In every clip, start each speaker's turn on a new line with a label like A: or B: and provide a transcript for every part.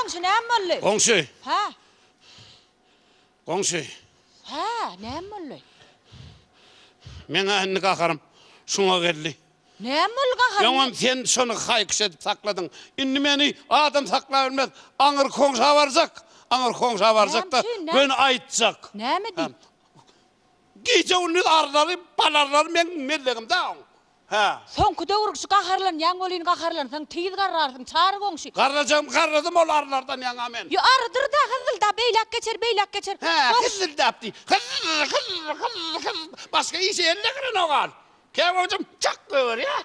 A: Goňşy näme boldy?
B: Goňşy.
A: Hä?
B: Goňşy.
A: Hä, näme boldy?
B: Meň-ä indi gaharym şuňa geldi.
A: Näme boldy gaharyň?
B: Öňem sen şony haýkyş edip sakladyň. Indi meni adam saklap bilmez. Aňyrky goňşa barjak. Aňyrky goňşa barjak-da, göni aýtjak.
A: Näme diýip?
B: Gije-gündiz arlary, balarlary meň mellegimde oň. Hä.
A: Soňky döwür şu gaharlanýaň welin gaharlansaň tiz garrarsyň Çary goňşy.
B: Garrajagym garradym ol arlardan ýaňa men.
A: Ýo arydyr-da hyzzyldap beýläk geçer beýläk geçer.
B: Hä hyzzyldap diý. Hyzz hyzz hyzz hyzz başga işe elle girenok al. Käwagtam çak goýberýä.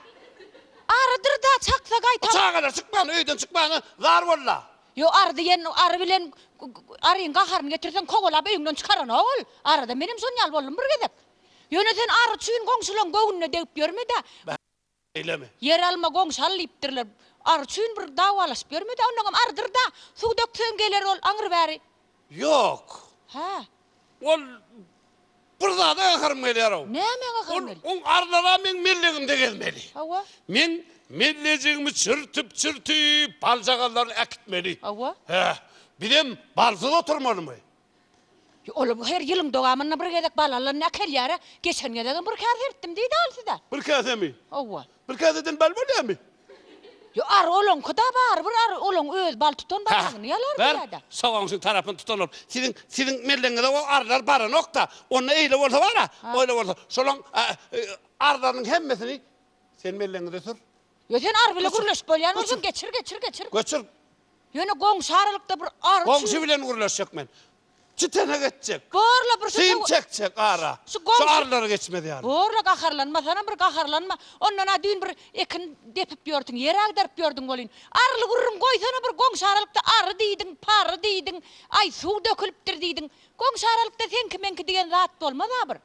A: Arydyr-da çaksa gaýtam.
B: O çagalar çykman öýden çykmana zar bolda.
A: Ýo ary diýen ary bilen aryň gaharyny getirseň kowalap öýüňden çykaranok ol. Arada menem şon ýaly boldum bir gezek. Ýöne sen ary üçin goňşulaň göwnüne degip ýörme-dä.
B: Beýlemi?
A: Ýer alma, goňşy al diýipdirler. Ary üçin bir dawalaşyp ýörme-dä. Onnoňam arydyr-da. Suw dökseň geler ol aňry bäri.
B: Ýok.
A: Hä.
B: Ol bir zada gaharym gelýär-ow.
A: Nämä gaharyň gelýär?
B: Ol oň arylar-a meň mellegimde gezmeli.
A: Hawa.
B: Men mellejigimi çürtüp-çürtüp baljagazlaryny äkitmeli.
A: Hawa.
B: Hä. Bizem balsyz oturmalymy?
A: Ol her ýylyň dowamynda bir gezek bal alanda äkelýär-ä. Geçen gezegem bir käse eltdim diýdi al size.
B: Bir käsemi?
A: Hawa.
B: Bir käseden bal bolýarmy?
A: Ýo, ary olaňky-da bary bir ary olaň öz bal tutan balygyny ýalar diýýär-dä.
B: Ber, sogaňşyň tarapyny tutan bolup. Siziň, siziň mellegiňize o arylar baranok-da. Onda eýle bolsa bar-a, oýle bolsa, şolaň arylarynyň hemmesini sen mellegiňize sür.
A: Ýo, sen ary bile gürleşip bolýan bolsaň, geçir, geçir, geçir.
B: Göçür.
A: Ýöne goňşy aralykda bir ary üçin.
B: Goňşy bilen gürleşjek men. Çitenek etjek.
A: Borla bir şu
B: Sim çekjek ara.
A: Şu goňşy.
B: Şu arylary geçmez ýaly.
A: Borla gaharlanmasana bir gaharlanma. Ondan-a düýn bir ekin depip ýördüň, ýer agdaryp ýördüň welin. Aryly gürrüň goýsana bir goňşy aralykda ary diýdiň, pary diýdiň, aý suw dökülipdir diýdiň. Goňşy aralykda seňki-meňki diýen zat bolmaz-a bir.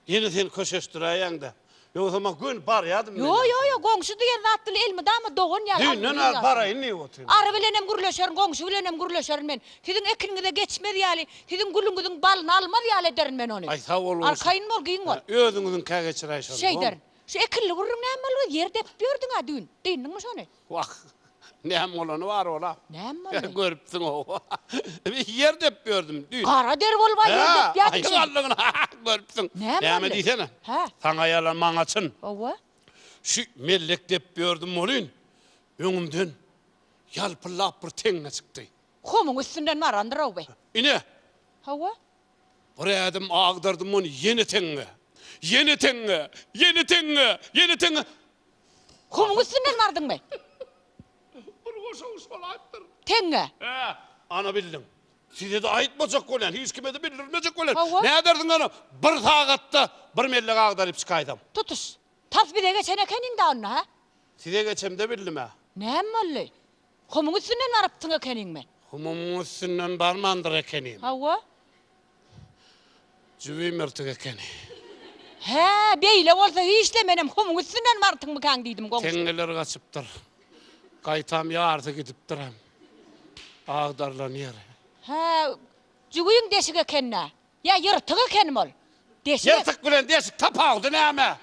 B: Ýene sen köşeşdiräýäň-dä. Ýogsa maňa göni barýadym men.
A: Ýo, ýo, ýo, goňşy diýen zat bile elmydama dogan ýaly.
B: Düýnden bäri baraýyn diýip otyryn.
A: Ary bilenem gürleşerin, goňşy bilenem gürleşerin men. Siziň ekiniňize geçmez ýaly, siziň gülüňiziň balyny almaz ýaly ederin men ony.
B: Aý, sag bol goňşy.
A: Arkaýyn bol, giň bol.
B: Özüňiziňkä geçiräý şony.
A: Şeýderin. Şu ekinli gürrüň näme boldy? Ýer depip ýördüň-ä düýn. Dyndyňmy şony?
B: Wah, näme bolany bar ola.
A: Näme boldy?
B: Görüpsiň-ow. Ýer depip ýördüm düýn.
A: Gara der bolup-a ýer depýärdiň sen.
B: Hä, aýyk görüpsiň.
A: Näme boldy?
B: Näme diýsene?
A: Hä?
B: Saňa ýalan, maňa çyn.
A: Hawa.
B: Şu mellek depip ýördüm welin, öňümden ýalpyldap bir teňňe çykdy.
A: Humuň üstünden barandyr-ow be.
B: Ine.
A: Hawa.
B: Bir ädim agdardym ony, ýene teňňe. Ýene teňňe, ýene teňňe, ýene teňňe.
A: Humuň üstünden bardyňmy?
B: Bir goşagyş bolaýypdyr.
A: Teňňe.
B: Hä, ana bildiň. Size-de aýtmajak bolýan, hiç kime-de bildirmejek bolýan.
A: Hawa.
B: Nädersiň ana, bir sagatda bir mellek agdaryp çykaýsam.
A: Tutuş. Tas bize geçen ekeniň-dä onda, hä?
B: Size geçemde bildim-ä.
A: Näme boldy? Humuň üstünden barypsyň ekeniňmi?
B: Humuň üstünden barmandyr ekenim.
A: Hawa.
B: Jübim ýyrtyk ekeni.
A: Hä, beýle bolsa hiç-de menem humuň üstünden bartyňmykaň diýdim goňşy.
B: Teňňeler gaçypdyr. Gaýtam ýarysy gidipdirem. Agdarylan ýeri.
A: Hä, jübiň deşik eken-dä. Ýa ýyrtyk ekenmi ol? Deşik.
B: Ýyrtyk bilen deşik tapawudy näme?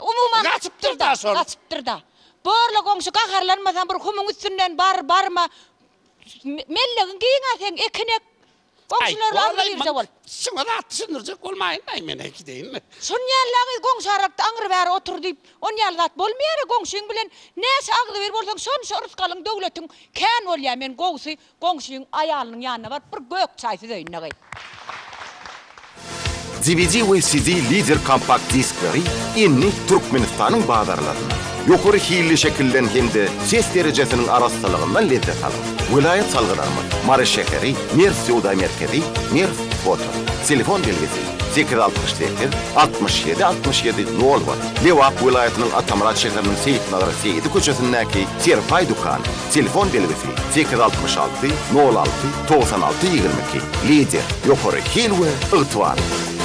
A: Umuman
B: gaçypdyr-da şol.
A: Gaçypdyr-da. Borla goňşy gaharlanmasaň bir humuň üstünden bar, barma. Mellegiň giň-ä seň, ekin ek. Goňşularla agzybirje bol.
B: Şuňa zat düşündirjek bolmaýyn-aý men gideýinmi?
A: Şun ýaly goňşy aralykda aňry-bäri otur diýip, on ýaly zat bolmaýar-a goňşyň bilen näçe agzybir bolsaň şonça yrsgalyň döwletiň kän bolýar men gowusy goňşyň aýalynyň ýanyna baryp bir gök çaý süzeýin-de gyz.
C: DVD we CD Lider kompakt diskleri indi Türkmenistanyň bazarlarynda. Ýokary hilli şekilden hem-de ses derejesiniň arassalygyndan lezzet alyň. Welaýat salgylarymyz, Mary şäheri, Merw söwda merkezi, Merw foto. Telefon belgisi, 868 67 67 nol bir. Lebap welaýatynyň Atamyrat şäheriniň Seýitnazar Seýidi köçesindäki Serpaý dükany. Telefon belgisi, 866 06 96 22. Lider, ýokary hil we ygtybarlylyk.